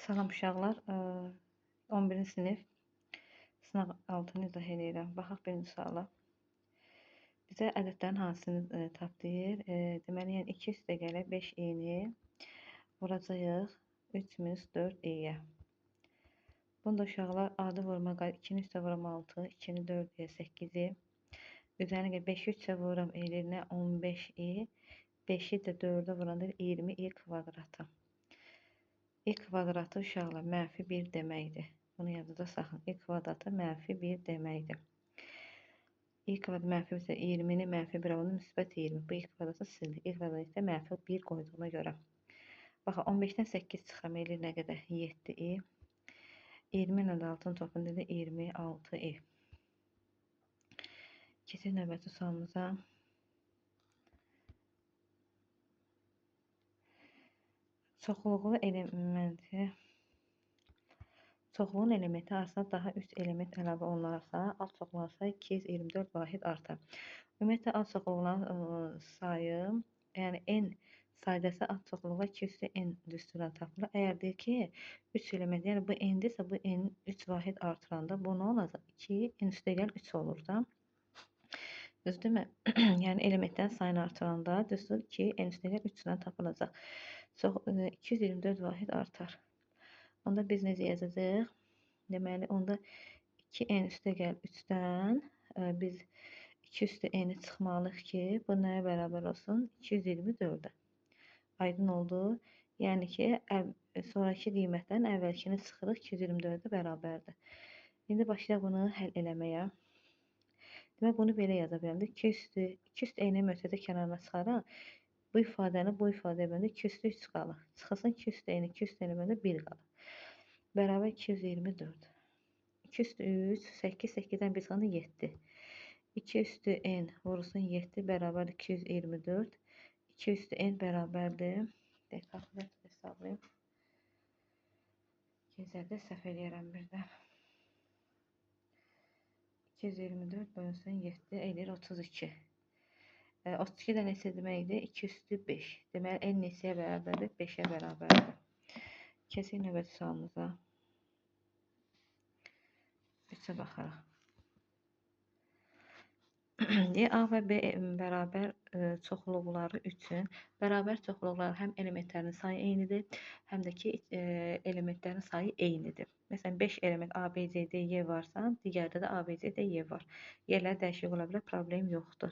Salam uşaqlar, 11-ci sinif sınaq altını izah eləyirəm. Baxaq birinci suala. Bizə ədədlərin hansını tap deyir. Deməli, yəni 2 üstə gələ 5 i-ni vuracağıq 3 minus 4 i-yə. Bunu da uşaqlar adi vurma qayda 2-ni üstə vuram 6, 2-ni 4 i-yə 8-i. Üzərinə gələ 5-i 3-ə vuram eləyir nə? 15 i. 5-i də 4-ə vuranda 20 i kvadratı. I kvadratı uşaqlar mənfi 1 deməkdir. Bunu yadınızda saxlayın. I kvadratı mənfi 1 deməkdir. I kvadratı mənfi 1 20-ni mənfi 1 alanda müsbət 20. Bu I kvadratı sildik. I kvadratı isə mənfi 1 qoyduğuna görə. Baxın, 15-dən 8 çıxıram eləyir nə qədər? 7 i. 20 ilə də 6-nın topunu dedi 26 i. Keçək növbəti sualımıza. Çoxluğlu elementi, çoxluğun elementi arasında daha 3 element əlavə olunarsa, alt çoxluğun sayı 224 vahid artar. Ümumiyyətlə, alt çoxluğun sayı, yəni n saydəsi alt çoxluğa 2 üstü n düsturla tapılır. Əgər deyir ki, 3 element, yəni bu n-dirsə, bu n 3 vahid artıranda bu nə olacaq? 2 n üstə gəl 3 olur da. Düz deyilmi? Yəni elementlərin sayını artıranda düzdür 2 n üstə gəl 3 ilə tapılacaq. Çox, 224 vahid artar. Onda biz necə yazacağıq? Deməli, onda 2n üstə gəl 3-dən biz 2 üstə n-i çıxmalıyıq ki, bu nəyə bərabər olsun? 224-ə. Aydın oldu. Yəni ki, sonraki qiymətlərin əvvəlkini çıxırıq, 224-ə bərabərdir. İndi başlayaq bunu həll eləməyə. Demək, bunu belə yaza bilərəm. 2 üstü n-i mötərizə kənarına çıxaraq, bu ifadəni bu ifadəyə böləndə 2 üstü 3 qalır. Çıxılsın 2 üstü n, 2 üstü n böləndə 1 qalır. Bərabər 224. 2 üstü 3, 8, 8-dən 1 çıxanda 7. 2 üstü n vurulsun 7 bərabər 224. 2 üstü n bərabərdir. Kalkülatör hesablayım. Gezərdə səhv eləyərəm bir də. 224 bölünsün 7 eləyir 32. 32 də neçə deməkdir? 2 üstü 5. Deməli, n neçəyə bərabərdir? 5-ə bərabərdir. Keçək növbəti sualımıza. 3-ə baxaraq. A və B bərabər çoxluqları üçün bərabər çoxluqlar həm elementlərin sayı eynidir, həm də ki, elementlərin sayı eynidir. Məsələn, 5 element A, B, C, D, Y varsa, digərdə də A, B, C, D, Y var. Yerlər dəyişik ola bilər, problem yoxdur.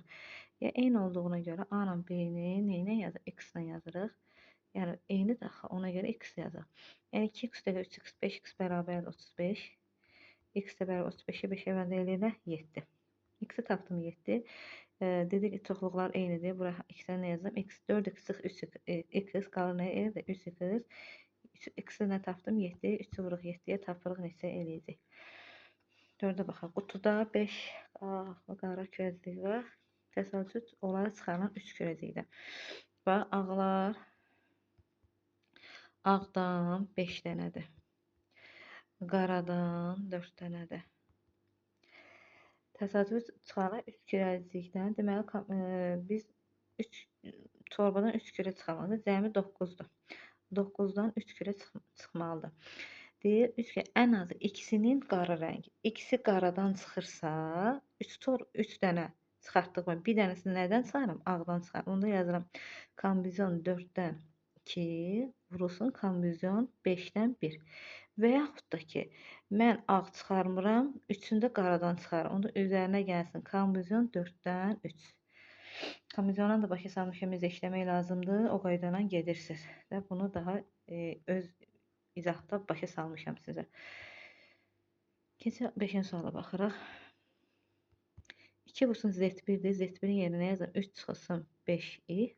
Ya, eyni olduğuna görə A ilə B-ni nə ilə yazırıq? X ilə yazırıq. Yəni, eynidir axı, ona görə X yazırıq. Yəni, 2x üstə 3x, 5x bərabərdir 35. X də bərabər 35-ə 5-ə bəndə eləyirlər 7. X-i tapdım 7. Dedik ki, çoxluqlar eynidir. Bura X-ə nə yazdım? X 4x çıx 3x qalır nə eləyir? 3x. X-i nə tapdım? 7. 3-ü vuruq 7-yə tapırıq neçə eləyəcək. 4-ə baxaq. Qutuda 5 ağ qara kürəcik var. Təsadüf onlara çıxarılan 3 kürəcikdən. Bax, ağlar ağdan 5 dənədir. Qaradan 4 dənədir. Təsadüf çıxarılan 3 kürəcikdən, deməli, biz 3 torbadan 3 kürə çıxarmalıdır. Cəmi 9-dur. 9-dan 3 kürə çıxmalıdır. Deyir, 3 kürə, ən azı ikisinin qara rəngi. İkisi qaradan çıxırsa, 3 dənə çıxartdıq. Bir dənəsini nədən çıxarım? Ağdan çıxarım. Onda yazıram, kombinasyon 4-dən 2 vurulsun, kombinasyon 5-dən 1. Və yaxud da ki, mən ağ çıxarmıram, 3-ünü də qaradan çıxarıram. Onda üzərinə gəlsin kombinasyon 4-dən 3. Kombinasyondan da başa salmışam, necə işləmək lazımdır, o qaydadan gedirsiniz. Və bunu daha öz izahda başa salmışam sizə. Keçək 5-ci suala baxırıq. 2 vursun Z1-dir. Z1-in yerinə nə yazıram? 3 çıxılsın 5i.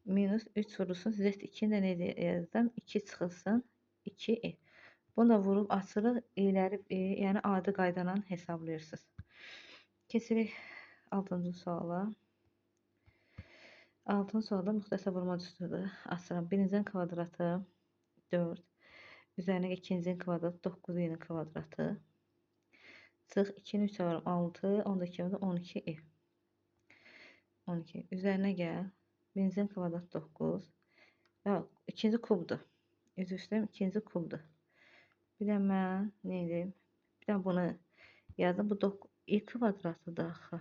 Minus 3 vurulsun. Z2-ni də necə yazdım? 2 çıxılsın 2i. Bunu da vurub açırıq, i'ləri, yəni adi qaydadan hesablayırsınız. Keçirik 6-cı suala. 6-cı sualda müxtəsər vurma düsturudur. Açıram. Birincinin kvadratı 4. Üzərinə ikincinin kvadratı 9 i'nin kvadratı. Çıx 2-ni 3 alıram 6, 10-da 2 12 i. 12. Üzərinə gəl. Birincinin kvadratı 9. Yox, ikinci kubdur. Üzr istəyirəm, ikinci kubdur. Bir də mən nə edeyim? Bir də bunu yazdım. Bu i kvadratıdır axı.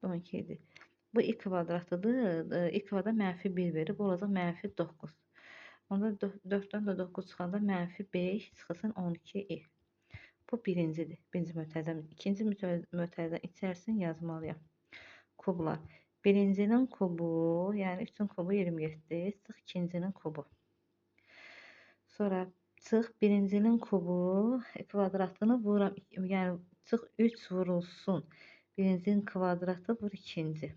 12 idi. Bu i kvadratıdır. I kvadrat mənfi 1 verir. Bu olacaq mənfi 9. Onda 4-dən də 9 çıxanda mənfi 5 çıxılsın 12 i. Bu birincidir. Birinci mötərizəm. İkinci mötərizənin içərisini yazmalıyam. Kublar. Birincinin kubu, yəni 3-ün kubu 27, çıx ikincinin kubu. Sonra çıx birincinin kubu kvadratını vuram, yəni çıx 3 vurulsun. Birincinin kvadratı vur ikinci.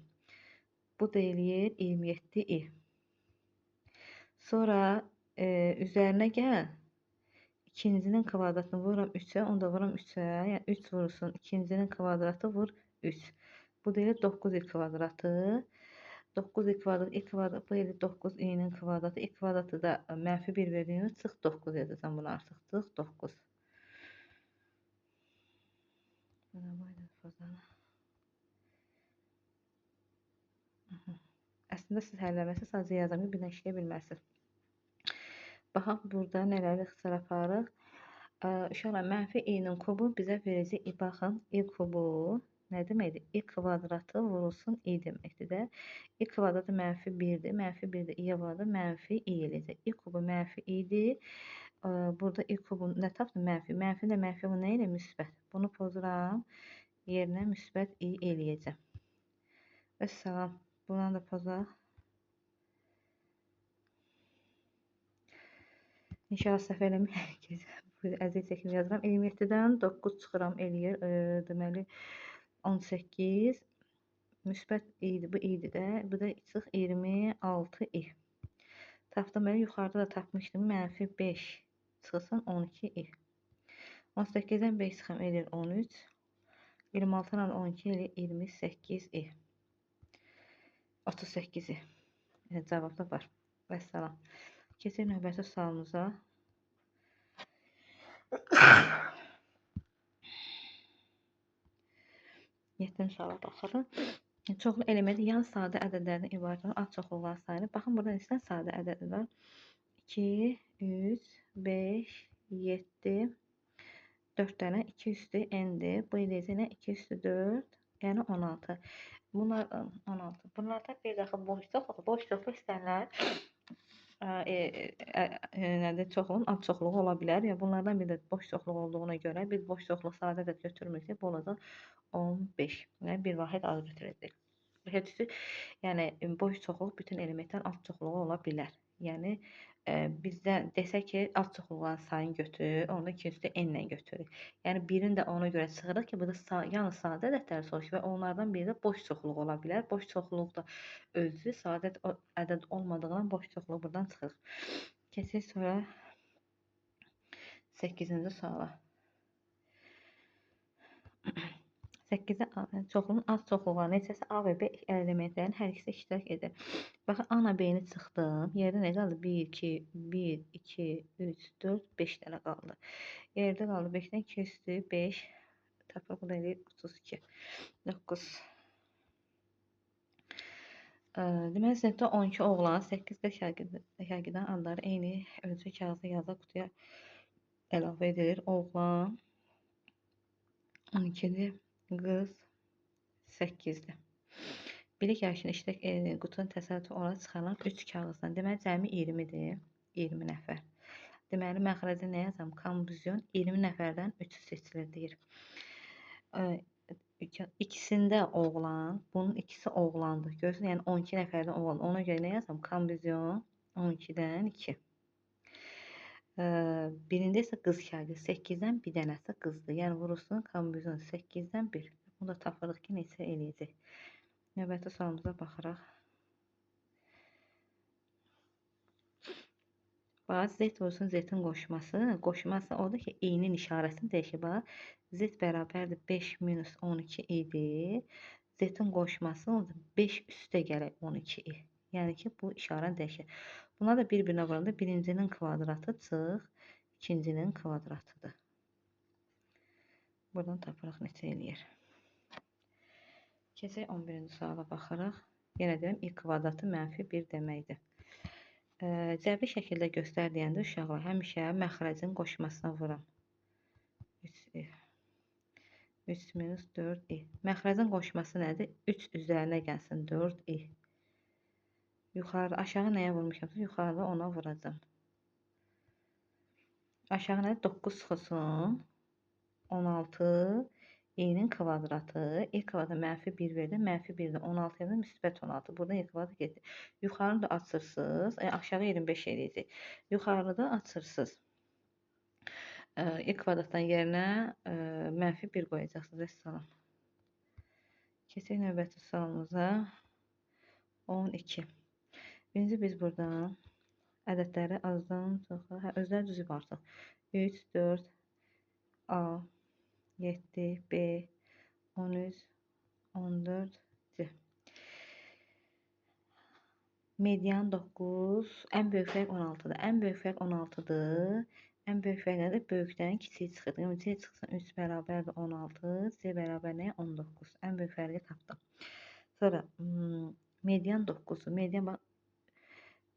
Bu da eləyir 27 i. Sonra üzərinə gəl. İkincinin kvadratını vururam 3-ə, onu da vururam 3-ə. Yəni 3 vurulsun. İkincinin kvadratı vur 3. Bu da elə 9 i kvadratı. 9 i kvadrat, i kvadrat, bu elə 9 i-nin kvadratı. I kvadratı da mənfi 1 verdiyini çıx 9 yazacağam bunu artıq. Çıx 9. Əslində siz həlləməsi sadəcə yazam ki, birdən işləyə bilməzsiniz. Baxaq burada nələri ixtisar aparırıq. Uşaqlar, mənfi i-nin kubu bizə verəcək. Baxın, i kubu nə deməkdir? I kvadratı vurulsun i deməkdir də. I kvadratı mənfi 1-dir. Mənfi 1-dir. I-yə vuranda mənfi i eləyəcək. I kubu mənfi i-dir. Burada i kubu nə tapdım? Mənfi. Mənfi də mənfi bu nə ilə? Müsbət. Bunu pozuram. Yerinə müsbət i eləyəcəm. Vəssalam. Bundan da pozaq. İnşallah səhv eləməyəm. Əziyyət çəkim yazıram. 27-dən 9 çıxıram eləyir. Deməli 18 müsbət i-dir. Bu i-dir də. Bu da çıx 26 i. Tapdım. Belə yuxarıda da tapmışdım. Mənfi 5 çıxılsın 12 i. 18-dən 5 çıxım eləyir 13. 26-dan 12 eləyir 28 i. 38 i. Cavab da var. Vəssalam. Keçək növbəti sualımıza. Yeddinci suala baxırıq. Çoxlu elementi yan sadə ədədlərdən ibarət olan az çoxluqların sayını. Baxın, burada neçə sadə ədəd var? 2, 3, 5, 7, 4 dənə. 2 üstü n-dir. Bu eləyəcək nə? 2 üstü 4, yəni 16. Bunlar 16. Bunlarda bir dəxə boş çoxluq. Boş çoxluq istənilən nədir, çoxluğun az çoxluğu ola bilər. Ya bunlardan bir də boş çoxluq olduğuna görə biz boş çoxluq sadə ədəd götürmürük. Bu olacaq 15. Yəni bir vahid az götürəcək. Başa düşdük? Yəni boş çoxluq bütün elementlərin az çoxluğu ola bilər. Yəni bizdən desə ki, az çoxluqların sayını götür, onu da ikincisi n ilə götürürük. Yəni birini də ona görə çıxırıq ki, burada yalnız sadə ədədləri soruşur və onlardan biri də boş çoxluq ola bilər. Boş çoxluq da özü sadə ədəd olmadığından boş çoxluq buradan çıxır. Keçək sonra 8-ci suala. 8-də çoxluğun az çoxluğu neçəsi A və B elementlərinin hər ikisi iştirak edir. Baxın, A ilə B-ni çıxdım. Yerdə nə qaldı? 1, 2, 1, 2, 3, 4, 5 dənə qaldı. Yerdə qaldı 5-dən 2 üstü 5. Tapır, bu da eləyir 32. 9. Deməli, sinifdə 12 oğlan, 8 də şagirdin adları eyni ölçü kağıza yazaq qutuya əlavə edilir. Oğlan 12-dir. Qız 8-dir. Bilik yarışında iştirak qutunun təsadüfi olaraq çıxarılan 3 kağızdan. Deməli, cəmi 20-dir. 20 nəfər. Deməli, məxrəcə nə yazam? Kombuzyon 20 nəfərdən 3-ü seçilir deyir. İkisində oğlan, bunun ikisi oğlandır. Görürsün, yəni 12 nəfərdən oğlan. Ona görə nə yazam? Kombuzyon 12-dən 2. Birində isə qız şagird 8-dən bir dənəsi qızdır. Yəni vurulsun kombuzyon 8-dən 1. Bunu da tapırıq ki, neçə eləyəcək. Növbəti sualımıza baxırıq. Bax, Z vurulsun Z-in qoşması. Qoşması odur ki, i-nin işarəsini dəyişir. Bax, Z bərabərdir 5 minus 12 idi. Z-in qoşması odur 5 üstə gələk 12 i. Yəni ki, bu işarə dəyişir. Bunlar da bir-birinə vuranda birincinin kvadratı çıx, ikincinin kvadratıdır. Buradan tapırıq neçə eləyir. Keçək 11-ci suala baxırıq. Yenə deyirəm, i kvadratı mənfi 1 deməkdir. Cəbri şəkildə göstər deyəndə uşaqlar həmişə məxrəcin qoşmasına vuram. 3i. 3 minus 4i. Məxrəcin qoşması nədir? 3 üzərinə gəlsin 4i. Yuxarı, aşağı nəyə vurmuşamsa, yuxarıda ona vuracam. Aşağı nədir? 9 çıxılsın. 16 i-nin kvadratı. I kvadratı mənfi 1 verdi. Mənfi 1-də 16 yerdə müsbət 16. Buradan i kvadratı getdi. Yuxarını da açırsınız. Aşağı 25 eləyəcək. Yuxarını da açırsınız. I kvadratdan yerinə mənfi 1 qoyacaqsınız. Vəssalam. Keçək növbəti sualımıza. 12. Birinci biz buradan ədədləri azdan çoxa, hə, özləri düzüb artıq. 3, 4, A, 7, B, 13, 14, C. Median 9, ən böyük fərq 16-dır. Ən böyük fərq 16-dır. Ən böyük fərq nədir? Böyükdən kiçik çıxır. Yəni, C çıxsın 3 bərabərdir 16, C bərabər nəyə? 19. Ən böyük fərqi tapdım. Sonra median 9-dur. Median bax,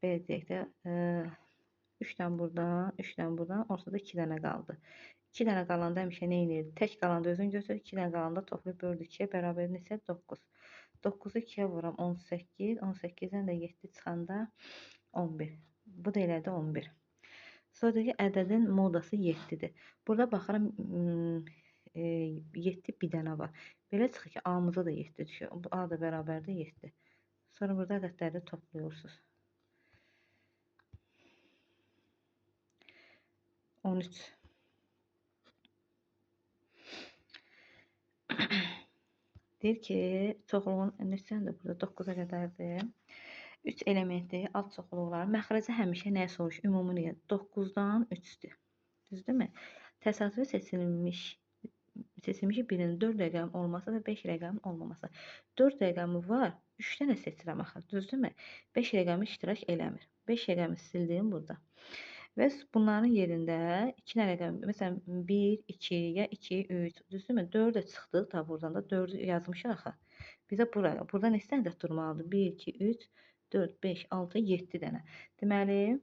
belə deyək də, 3 dənə buradan, 3 dənə buradan, ortada 2 dənə qaldı. 2 dənə qalanda həmişə nə edirdi? Tək qalanda özünü götür, 2 dənə qalanda toplayıb böldü 2-yə, bərabər neçə? 9. 9-u 2-yə vuram 18, 18-dən də 7 çıxanda 11. Bu da elədi 11. Sonra deyir ki, ədədin modası 7-dir. Burada baxıram, 7 bir dənə var. Belə çıxır ki, A-mıza da 7 düşür. Bu A da bərabərdir 7. Sonra burada ədədləri toplayırsınız. 13. Deyir ki, çoxluğun neçədir burada? 9-a qədərdir. 3 elementi alt çoxluqları. Məxrəcə həmişə nəyə soruşur? Ümumi nəyə? 9-dan 3-dür. Düzdürmü? Təsadüfi seçilmiş birinin 4 rəqəm olması və 5 rəqəmin olmaması. 4 rəqəmi var, 3 dənə seçirəm axı. Düzdürmü? 5 rəqəmi iştirak eləmir. 5 rəqəmi sildim burada. Və bunların yerində 2 dənə rəqəm, məsələn, 1, 2 ya 2, 3, düzdürmü? 4 də çıxdı, ta buradan da 4-ü yazmışıq axı. Bizə burada neçə dənə durmalıdır? 1, 2, 3, 4, 5, 6, 7 dənə. Deməli,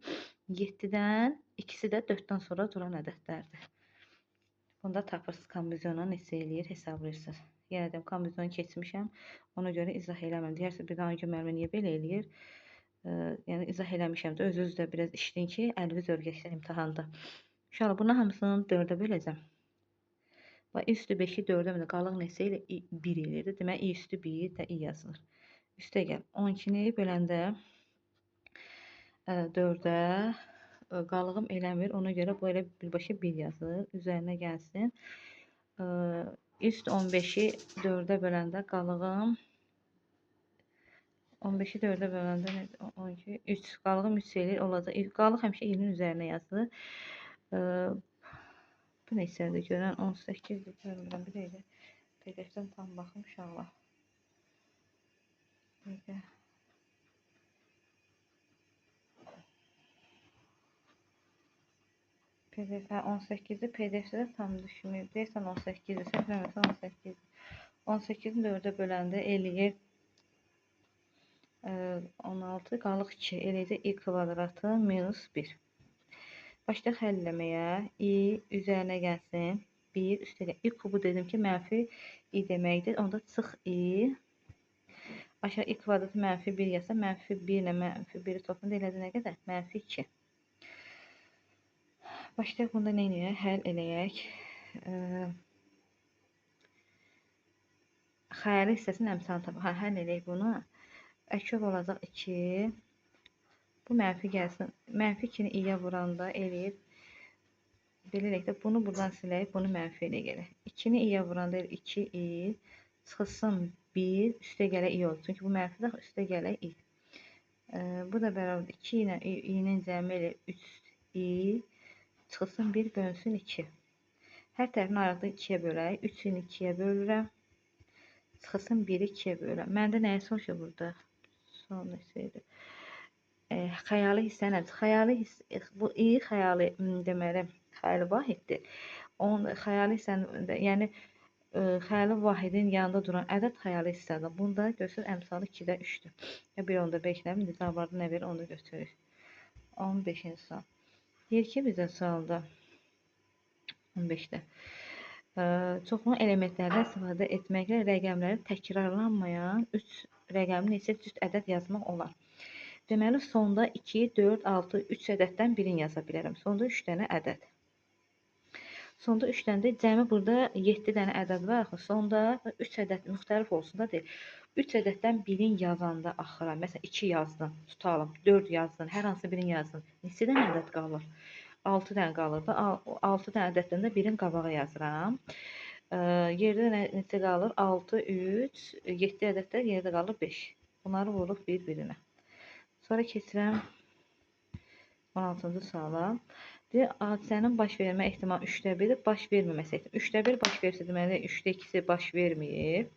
7-dən ikisi də 4-dən sonra duran ədədlərdir. Bunda tapırsınız, kombizyona neçə eləyir, hesablayırsınız. Yenə deyim, kombizyonu keçmişəm, ona görə izah eləmirəm. Deyərsiniz, bir daha müəllimə niyə belə eləyir? Yəni, izah eləmişəm də, özünüz də biraz işləyin ki, əliniz öyrəşsin imtahanda. İnşallah, bunun hamısını 4-ə böləcəm. Bax, i üstü 5-i 4-ə böləcəm. Qalıq neçə ilə 1 eləyir. Deməli, i üstü 1 də i yazılır. Üstə gəl. 12-ni böləndə 4-ə qalığım eləmir. Ona görə bu elə birbaşa 1 yazılır. Üzərinə gəlsin. I üstü 15-i 4-ə böləndə qalığım 15-i 4-ə böləndə 12, 3. Qalığım 3 eləyir, olacaq. Qalıq həmişə 20-nin üzərinə yazılır. Bu neçədir görən? 18-dir, görmürəm. Bir dəqiqə. PDF-dən tam baxım uşaqlar. Dəqiqə. PDF 18-dir. PDF-də də tam düşməyib. Deyirsən 18-dir, səhv eləmirəmsə 18-dir. 18-ni 4-ə böləndə eləyir 16, qalıq 2 eləyəcək i kvadratı minus 1. Başlayaq həll eləməyə. I üzərinə gəlsin. 1 üstə gəlsin. I kubu dedim ki, mənfi i deməkdir. Onda çıx i. Aşağı i kvadratı mənfi 1 gəlsə, mənfi 1 ilə mənfi 1-i toplayanda elədi nə qədər? Mənfi 2. Başlayaq bunda nə eləyək? Həll eləyək. Xəyali hissəsinin əmsalını tapaq. Həll eləyək bunu. Əkov olacaq 2. Bu mənfi gəlsin. Mənfi 2-ni i-yə vuranda eləyir. Belə eləyək də bunu buradan silək, bunu mənfi elə gələk. 2-ni i-yə vuranda eləyir 2i. Çıxılsın 1, üstə gələk i olur. Çünki bu mənfidir, üstə gələk i. Bu da bərabər 2 ilə i-nin cəmi eləyir 3i. Çıxılsın 1, bölünsün 2. Hər tərəfini ayrıqda 2-yə bölək. 3-ünü 2-yə bölürəm. Çıxılsın 1-i 2-yə bölürəm. Məndə nəyə soruşur burada? Son neçə idi? Xəyali hissə nədir? Xəyali hissə, bu i xəyali, deməli, xəyali vahiddir. Onun xəyali hissənin, yəni xəyali vahidin yanında duran ədəd xəyali hissədir. Bunda götür əmsalı 2-də 3-dür. Ya 1.5 nə bilim, cavablarda nə verir, onu da götürürük. 15-ci sual. Deyir ki, bizə sualda 15-də çoxlu elementlərdən istifadə etməklə rəqəmləri təkrarlanmayan 3 rəqəmli neçə cüt ədəd yazmaq olar. Deməli, sonda 2, 4, 6, 3 ədəddən birini yaza bilərəm. Sonda 3 dənə ədəd. Sonda 3 dənə də cəmi burada 7 dənə ədəd var. Axı, sonda 3 ədəd müxtəlif olsun da deyil. 3 ədəddən birini yazanda axıra, məsələn 2 yazdın, tutalım, 4 yazdın, hər hansı birini yazdın. Neçə dənə ədəd qalır? 6 dənə qalır da, 6 dənə ədəddən də birini qabağa yazıram. Yerdə neçə qalır? 6, 3, 7 ədəddə yerdə qalır 5. Bunları vururuq bir-birinə. Sonra keçirəm 16-cı suala. Deyir, hadisənin baş vermə ehtimalı 3-də 1-dir, baş verməməsi ehtimalı. 3-də 1 baş versə, deməli 3-də 2-si baş verməyib.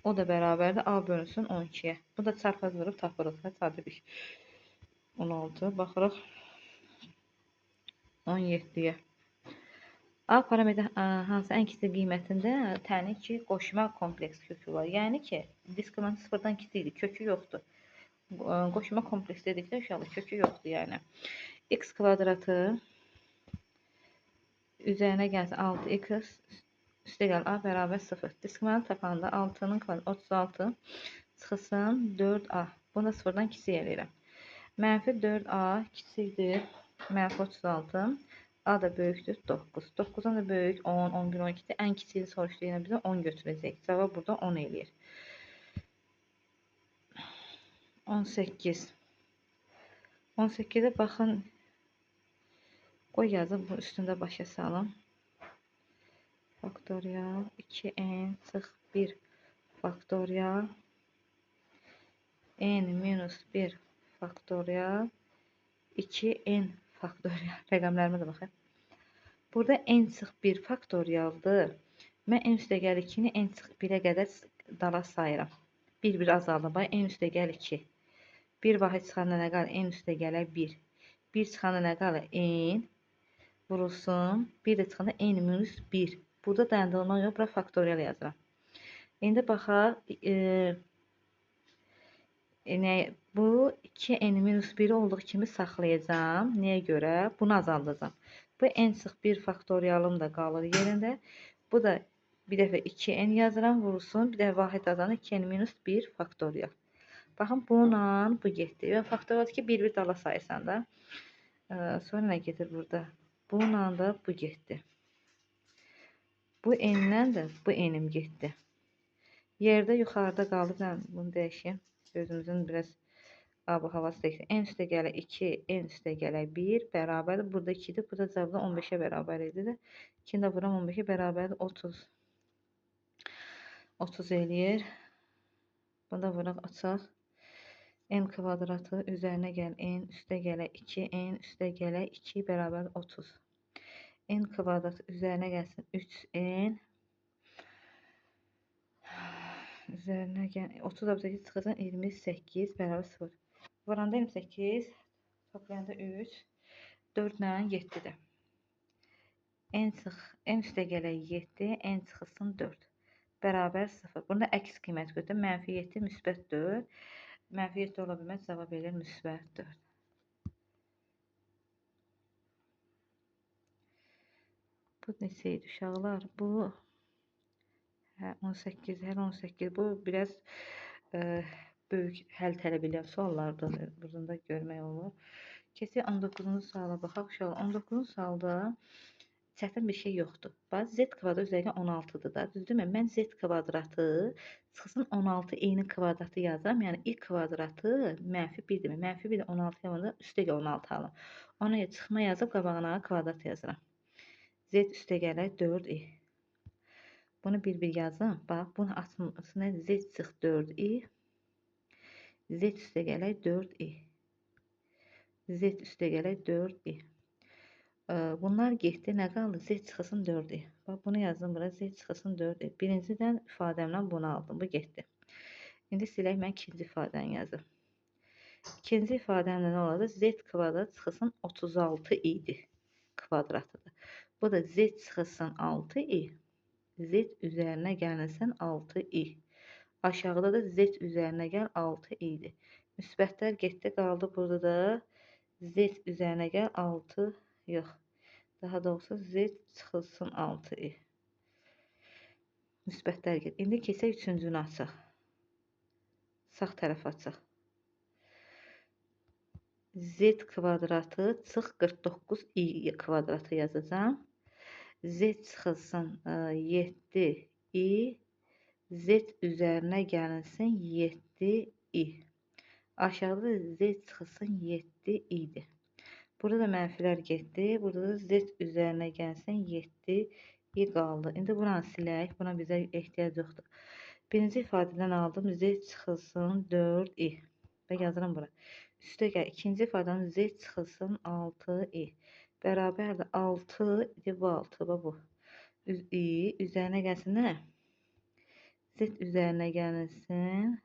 O da bərabərdir A bölünsün 12-yə. Bu da çarpaz vurub tapırıq. Sadə bir 16. Baxırıq 17-yə. A parametri hansı ən kiçik qiymətində tənin ki, qoşma kompleks kökü var. Yəni ki, diskriminant 0-dan kiçikdir, kökü yoxdur. Qoşma kompleks dedikdə uşaqlar kökü yoxdur yəni. X kvadratı üzərinə gəlsin 6x üstə gəl A bərabər 0. Diskriminant tapanda 6-nın kvadratı 36 çıxılsın 4A. Bunu da 0-dan kiçik eləyirəm. Mənfi 4A kiçikdir mənfi 36. A da böyükdür 9. 9-dan da böyük 10, 11, 12-dir. Ən kiçiyini soruşdu yenə bizə 10 götürəcək. Cavab burada 10 eləyir. 18. 18-ə baxın. Qoy yazım, bu üstündə başa salım. Faktorial 2n çıx 1 faktorial n minus 1 faktorial 2n faktorial. Rəqəmlərimə də baxın. Burada n çıx 1 faktorialdır. Mən n üstə gəl 2-ni n çıx 1-ə qədər dala sayıram. 1-1 azaldı. Bax, n üstə gəl 2. 1 vahid çıxanda nə qalır? N üstə gələ 1. 1 çıxanda nə qalır? N vurulsun. 1 də çıxanda n minus 1. Burada dayandırılmaq yox, bura faktorial yazıram. İndi baxaq, bu 2n minus 1-i olduğu kimi saxlayacağam. Nəyə görə? Bunu azaldacağam. Bu n çıx 1 faktorialım da qalır yerində. Bu da bir dəfə 2n yazıram, vurulsun. Bir dəfə vahid azalır, 2n minus 1 faktorial. Baxın, bununla bu getdi. Və faktorial ki, bir-bir dala sayırsan da. Sonra nə gedir burada? Bununla da bu getdi. Bu n-dən də bu n-im getdi. Yerdə yuxarıda qaldı. Mən bunu dəyişim. Gözümüzün biraz ab-havası dəyişdi. N üstə gələ 2, n üstə gələ 1 bərabərdir. Burada 2-dir. Bu da cavabda 15-ə bərabər idi də. 2-ni də vuram 15-ə bərabərdir. 30. 30 eləyir. Bunu da vuraq, açaq. N kvadratı üzərinə gəl n, üstə gələ 2, n üstə gələ 2 bərabər 30. N kvadratı üzərinə gəlsin 3n. Üzərinə gəl 30 da çıxacaq 28 bərabər 0. Vuranda 28, toplayanda 3, 4 ilə 7-dir. N çıx, n üstə gələ 7, n çıxılsın 4. Bərabər 0. Bunda əks qiymət götür. Mənfi 7, müsbət 4. Mənfi 7 ola bilməz, cavab verir müsbət 4. Bu neçə idi uşaqlar? Bu 18, hər 18. Bu biraz böyük həll tələb edən suallardır. Buradan da görmək olur. Keçək 19-cu suala baxaq uşaqlar. 19-cu sualda çətin bir şey yoxdur. Bax, z kvadrat üzərinə 16-dır da. Düzdürmü? Mən z kvadratı çıxsın 16 eyni kvadratı yazıram. Yəni i kvadratı mənfi 1 demək. Mənfi 1 də 16 yanında üstə gəl 16 alım. Ona görə çıxma yazıb qabağına kvadrat yazıram. Z üstə gələk 4i. Bunu bir-bir yazım. Bax, bunu açmasına z çıx 4i. Z üstə gələk 4i. Z üstə gələk 4i. Bunlar getdi. Nə qaldı? Z çıxılsın 4i. Bax, bunu yazdım bura. Z çıxılsın 4i. Birincidən ifadəmlə bunu aldım. Bu getdi. İndi silək, mən ikinci ifadəni yazım. İkinci ifadəmlə nə olacaq? Z kvadrat çıxılsın 36 idi. Kvadratıdır. Bu da z çıxılsın 6i. Z üzərinə gəlinsin 6i. Aşağıda da z üzərinə gəl 6i idi. Müsbətlər getdi, qaldı burada da Z üzərinə gəl 6, yox. Daha doğrusu Z çıxılsın 6i. Müsbətlər gedir. İndi keçək üçüncünü açaq. Sağ tərəf açaq. Z kvadratı çıx 49i kvadratı yazacağam. Z çıxılsın 7i. Z üzərinə gəlinsin 7i. Aşağıda Z çıxılsın 7i idi. Burada da mənfilər getdi. Burada da Z üzərinə gəlsin 7i qaldı. İndi buranı silək. Buna bizə ehtiyac yoxdur. Birinci ifadədən aldım. Z çıxılsın 4i. Və yazıram bura. Üstə gəl. İkinci ifadədən Z çıxılsın 6i. Bərabərdir 6. Bu 6. Bu. I üzərinə gəlsin nə? Z üzərinə gəlinsin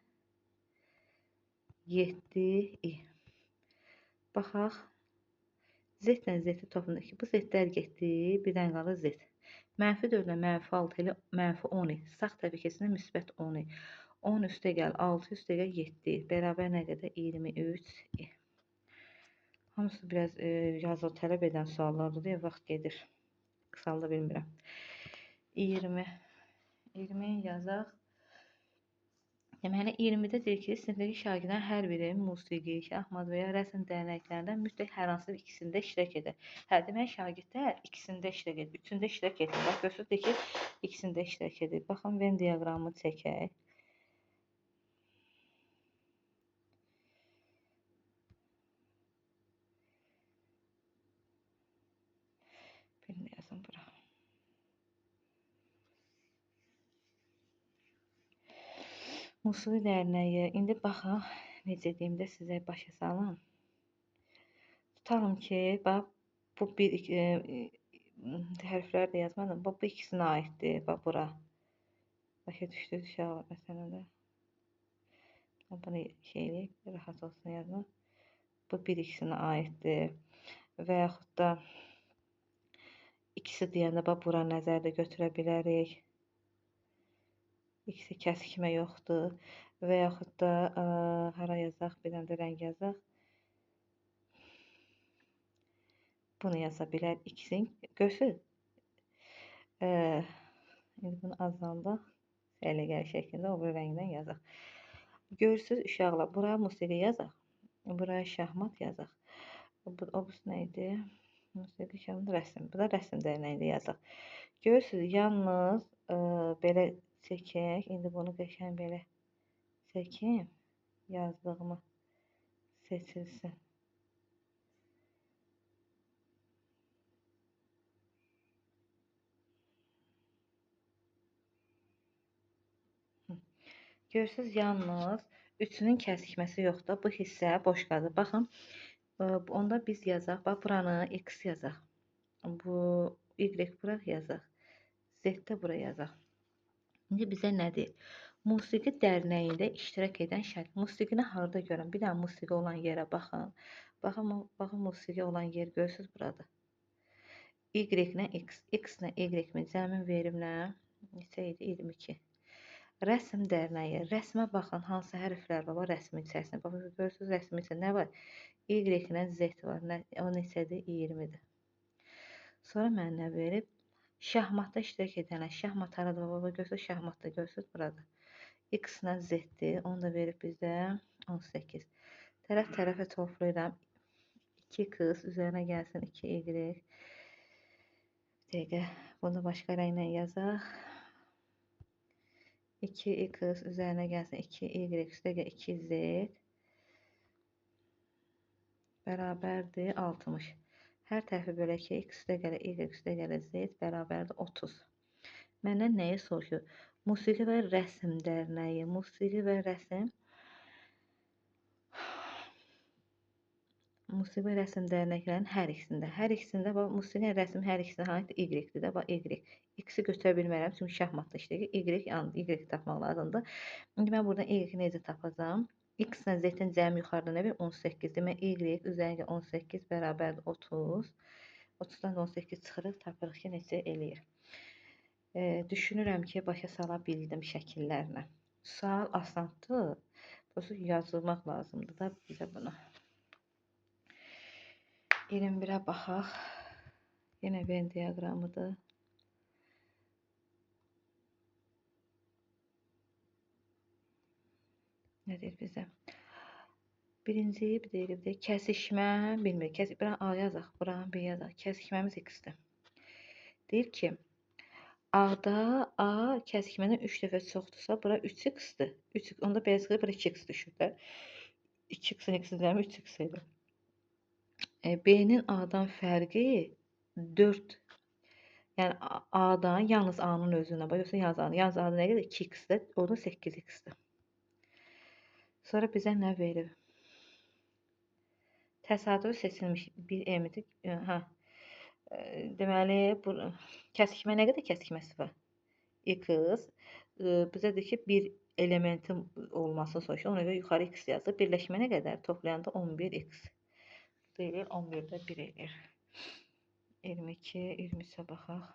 7i. Baxaq. Z ilə Z-i toplamda 2. Bu Z-lər getdi. Birdən qalır Z. Mənfi 4 ilə mənfi 6 ilə mənfi 10. Sağ tərəfə keçəndə müsbət 10. 10 üstə gəl 6 üstə gəl 7. Bərabər nə qədər? 23i. Hamısı biraz yazılı tələb edən suallardır deyə vaxt gedir. Qısalda bilmirəm. 20. 20 yazaq. Deməli, 20-də deyir ki, sinifdəki şagirdlərin hər biri musiqi, şahmat və ya rəsm dərnəklərindən mütləq hər hansı bir ikisində iştirak edir. Hə, deməli, şagirdlər ikisində iştirak edir, üçündə iştirak edir. Bax, görürsünüz deyir ki, ikisində iştirak edir. Baxın, Venn diaqramı çəkək. Birini yazın bura. Musiqi dərnəyi. İndi baxın, necə deyim də sizə başa salım. Tutalım ki, bax, bu bir, hərfləri də yazmadım. Bax, bu ikisinə aiddir. Bax, bura. Başa düşdünüz uşaqlar, məsələn də. Bunu şey eləyək, rahat olsun yazmaq. Bu bir ikisinə aiddir. Və yaxud da ikisi deyəndə, bax, bura nəzərdə götürə bilərik. İkisi kəsikmə yoxdur. Və yaxud da hara yazaq, bir dənə də rəng yazaq. Bunu yaza bilər ikisini. Görsün. İndi bunu azaldaq. Elə gəl şəklində o bir rəngdən yazaq. Görürsünüz uşaqlar, buraya musiqi yazaq. Buraya şahmat yazaq. O bu nə idi? Musiqi, şahmat, rəsm. Bu da rəsm dərnəyində yazaq. Görürsünüz, yalnız belə çəkək. İndi bunu qəşəng belə çəkim. Yazdığımı seçilsin. Görürsünüz, yalnız üçünün kəsikməsi yoxdur. Bu hissə boş qalır. Baxın, onda biz yazaq. Bax, buranı X yazaq. Bu Y bura yazaq. Z də bura yazaq. İndi bizə nə deyir? Musiqi dərnəyində iştirak edən şərt. Musiqini harada görün? Bir dənə musiqi olan yerə baxın. Baxın, baxın, musiqi olan yer görürsünüz burada. Y ilə X, X ilə Y-ni cəmin verimlə neçə idi? 22. Rəsm dərnəyi. Rəsmə baxın, hansı hərflər var rəsmin içərisində. Baxın, görürsünüz, rəsmin içərisində nə var? Y ilə Z var. O neçədir? 20-dir. Sonra mənə nə verib? Şahmatda iştirak edənlər. Şahmat harada var? Baba, görürsünüz, şahmatda görürsünüz burada. X ilə Z-dir. Onu da verib bizdə 18. Tərəf tərəfə toplayıram. 2x üzərinə gəlsin 2y. Bir dəqiqə. Bunu başqa rənglə yazaq. 2x üzərinə gəlsin 2y üstə gəl 2z bərabərdir 60. Hər tərəfi bölək ki, x üstə gələ y üstə gələ z bərabərdir 30. Məndən nəyi soruşur? Musiqi və rəsm dərnəyi. Musiqi və rəsm. Musiqi və rəsm dərnəklərinin hər ikisində. Hər ikisində, bax, musiqi və rəsm hər ikisində hansı Y-dir də, bax, Y. X-i götürə bilmərəm, çünki şahmatda işləyir. Y, yəni Y tapmaq lazımdır. İndi mən buradan Y-i necə tapacağam? X ilə Z-in cəmi yuxarıda nə bir? 18. Demək, Y üzərində 18 bərabərdir 30. 30-dan 18 çıxırıq, tapırıq ki, neçə eləyir. Düşünürəm ki, başa sala bildim şəkillərlə. Sual asandır. Prosta yazılmaq lazımdır da bizə bunu. 21-ə baxaq. Yenə Venn diaqramıdır. Nə deyir bizə? Birinci deyir bir də kəsişmə, bilmir. Buranı A yazaq, buranı B yazaq. Kəsişməmiz X-dir. Deyir ki, A-da A kəsişmədən 3 dəfə çoxdursa, bura 3X-dir. 3X, onda belə çıxır, bura 2X düşür də. 2X-in X-in cəmi 3X idi. B-nin A-dan fərqi 4. Yəni A-dan yalnız A-nın özündən, bax, yoxsa yalnız A-nın. Yalnız A-da nə qədər? 2X-dir, orada 8X-dir. Sonra bizə nə verib? Təsadüf seçilmiş bir elementi, hə. Deməli, bu kəsişmə nə qədər kəsişməsi var? X. Bizə deyir ki, bir elementin olmasını soruşur. Ona görə yuxarı X yazır. Birləşmə nə qədər? Toplayanda 11X. Deyir, 11-də 1 eləyir. 22, 23-ə baxaq.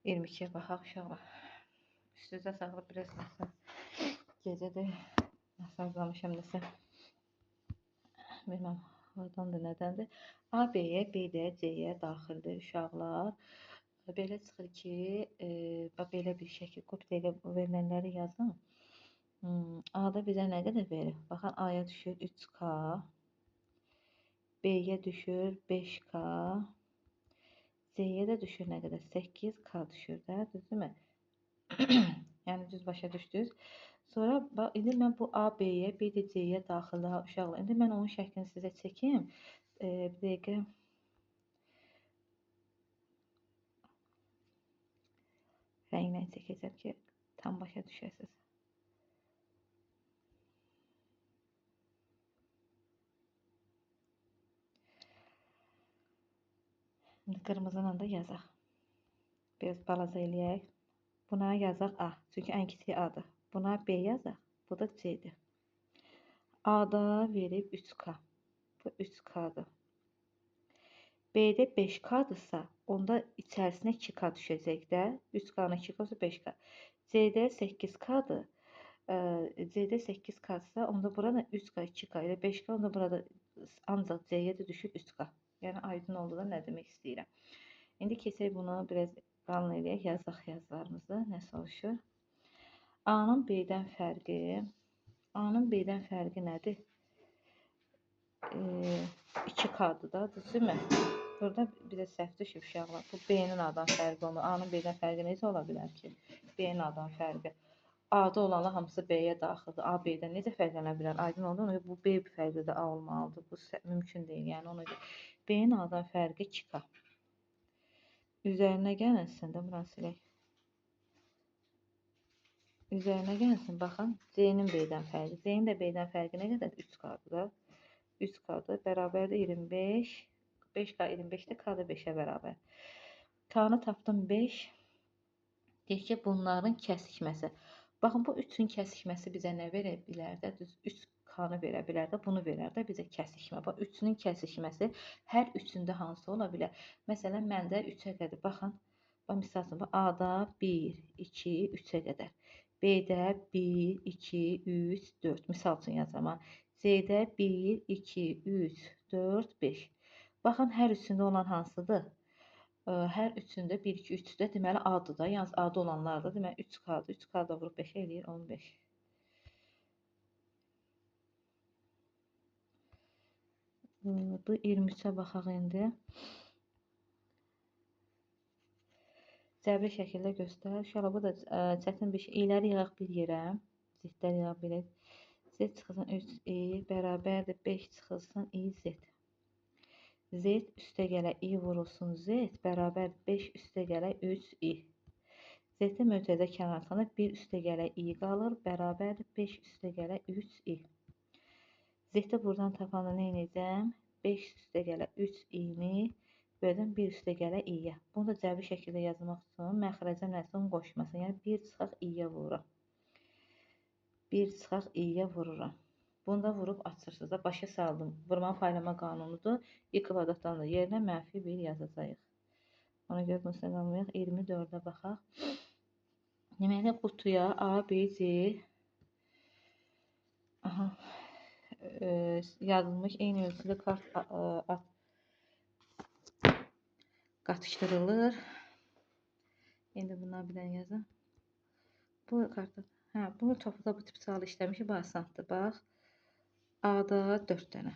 22-yə baxaq uşaqlar. Üstünüzə sağlıq, biraz nəsə gecədir, nəsə azlamışam nəsə. Bilməm, hardandır, nədəndir. A, B-yə, B də C-yə daxildir uşaqlar. Belə çıxır ki, bax, belə bir şəkil, kopya elə verilənləri yazın. A-da bizə nə qədər verir? Baxın, A-ya düşür 3K, B-yə düşür 5K, C-yə də düşür nə qədər? 8K düşür də, düzdürmü? Yəni, düz başa düşdünüz. Sonra, bax, indi mən bu A, B-yə, B də C-yə daxildir uşaqlar. İndi mən onun şəklini sizə çəkim. Bir dəqiqə. Rənglə çəkəcəm ki, tam başa düşəsiniz. İndi qırmızı ilə da yazaq. Biraz balaca eləyək. Buna yazaq A. Çünki ən kiçiyi A-dır. Buna B yazaq. Bu da C-dir. A-da verib 3K. Bu 3K-dır. B-də 5K-dırsa, onda içərisinə 2K düşəcək də. 3K-nın 2K olsa 5K. C-də 8K-dır. C-də 8K-dırsa, onda burada 3K, 2K ilə 5K, onda burada ancaq C-yə də düşür 3K. Yəni, aydın oldu da nə demək istəyirəm. İndi keçək bunu biraz qalın eləyək. Yazaq yazılarımızı. Nə soruşur? A-nın B-dən fərqi. A-nın B-dən fərqi nədir? 2K-dır da, düzdürmü? Burada bizə səhv düşüb uşaqlar. Bu B-nin A-dan fərqi olmur. A-nın B-dən fərqi necə ola bilər ki? B-nin A-dan fərqi. A-da olanlar hamısı B-yə daxildir. A, B-dən necə fərqlənə bilər? Aydın oldu. Ona görə bu B fərqi də A olmalıdır. Bu mümkün deyil. Yəni, ona görə B-nin A-dan fərqi 2K. Üzərinə gəlinsin də, buranı silək. Üzərinə gəlsin, baxın, C-nin B-dən fərqi. C-nin də B-dən fərqi nə qədər? 3K-dır da. 3K-dır. Bərabərdir 25. 5K 25-dir, K da 5-ə bərabər. K-nı tapdım 5. Deyək ki, bunların kəsişməsi. Baxın, bu 3-ün kəsişməsi bizə nə verə bilər də? Düz 3K-nı verə bilər də, bunu verər də bizə kəsişmə. Bax, 3-ünün kəsişməsi hər üçündə hansı ola bilər? Məsələn, məndə 3-ə qədər. Baxın, bax, misal üçün, bax, A-da 1, 2, 3-ə qədər. B-də 1, 2, 3, 4. Misal üçün yazıram. C-də 1, 2, 3, 4, 5. Baxın, hər üçündə olan hansıdır? Hər üçündə 1, 2, 3-də deməli A-dır da. Yalnız A-da olanlardır. Deməli 3K-dır. 3K-da vurub 5 eləyir 15. Bu 23-ə baxaq indi. Cəbri şəkildə göstər. Uşaqlar, bu da çətin bir şey. İ-ləri yığaq bir yerə. Z-ləri yığaq bir yerə. Z çıxılsın 3i bərabərdir 5 çıxılsın i z. Z üstə gələ i vurulsun z bərabər 5 üstə gələ 3i. Z-ə mötərizə kənar atanda 1 üstə gələ i qalır, bərabərdir 5 üstə gələ 3i. Z-ə buradan tapanda nə edəcəm? 5 üstə gələ 3i-ni böləcəm 1 üstə gələ i-yə. Bunu da cəbri şəkildə yazmaq üçün məxrəcə nəsə onun qoşması. Yəni 1 çıxaq i-yə vururam. 1 çıxaq i-yə vururam. Bunu da vurub açırsınız da. Başa saldım. Vurma paylama qanunudur. I kvadratdan da yerinə mənfi 1 yazacağıq. Ona görə bunu sizə qalmayaq. 24-ə baxaq. Deməli, qutuya A, B, C. Aha. Yazılmış eyni ölçüdə kart qatışdırılır. İndi bundan bir dənə yazım. Bu kartı, hə, bunu topuda bu tip sualı işləmişik. Bu asandır. Bax. A-da 4 dənə.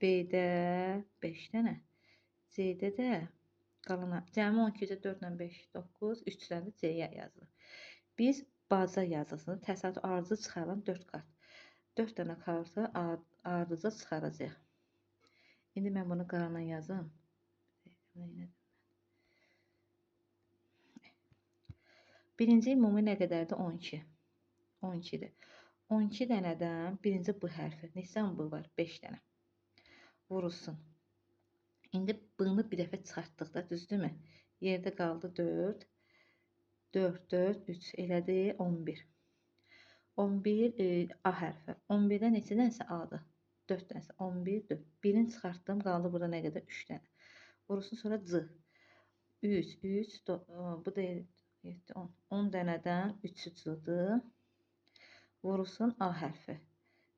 B-də 5 dənə. C-də də qalana cəmi 12-də 4 ilə 5, 9, 3 dənə də C-yə yazılır. Biz baza yazısını təsadüf ardıcıl çıxaran 4 kart. 4 dənə kartı ardıcıl çıxaracağıq. İndi mən bunu qarana yazım. Birinci ümumi nə qədərdir? 12. 12-dir. 12 dənədən birinci B hərfi. Neçə B var? 5 dənə. Vurulsun. İndi B-ni bir dəfə çıxartdıq da, düzdürmü? Yerdə qaldı 4. 4, 4, 3 elədi 11. 11 A hərfi. 11-də neçə dənəsi A-dır? 4 dənəsi. 11, 4. Birini çıxartdım, qaldı burada nə qədər? 3 dənə. Vurulsun sonra C. 3, 3, bu da 7, 10. 10 dənədən 3-ü C-dır. Vurulsun A hərfi.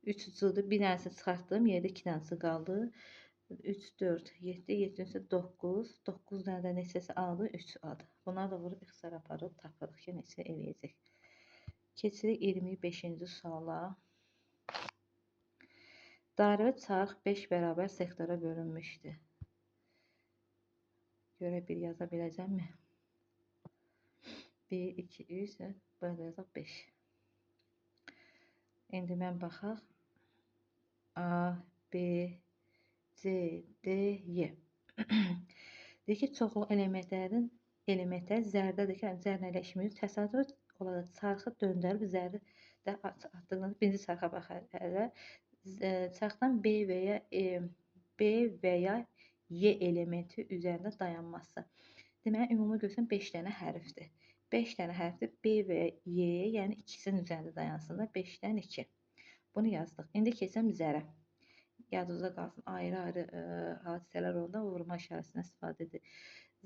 3 C-dır. Bir dənəsini çıxartdım, yerdə 2 dənəsi qaldı. 3, 4, 7, 7, 9. 9 dənədə neçəsi A-dır? 3 A-dır. Bunları da vurub ixtisar aparıb tapırıq ki, neçə eləyəcək. Keçirik 25-ci suala. Dairəvi çarx 5 bərabər sektora bölünmüşdür. Görə bir yaza biləcəmmi? 1, 2, 3, burada yazaq 5. İndi mən baxaq. A, B, C, D, Y. Deyir ki, çoxlu elementlər zərdədir ki, yəni zərlə elə işimiz təsadüf olaraq çarxı döndərib zərri də atdığında birinci çarxa baxaq hələ. Çarxdan B və ya Y elementi üzərində dayanması. Deməli, ümumi göstərən 5 dənə hərfdir. 5 dənə hərfdir. B və Y, yəni ikisinin üzərində dayansın da 5-dən 2. Bunu yazdıq. İndi keçsəm zərə. Yadınızda qalsın, ayrı-ayrı hadisələr olanda vurma işarəsindən istifadə edir.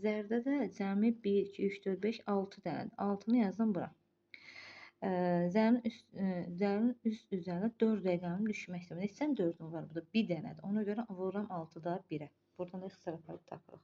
Zərdə də cəmi 1, 2, 3, 4, 5, 6 dənədir. 6-nı yazdım bura. Zərin üst üzərində 4 rəqəmin düşmək istəmir. Neçə 4-üm var burada? Bir dənədir. Ona görə vururam 6-da 1-ə. Buradan da ixtisar aparıb tapırıq.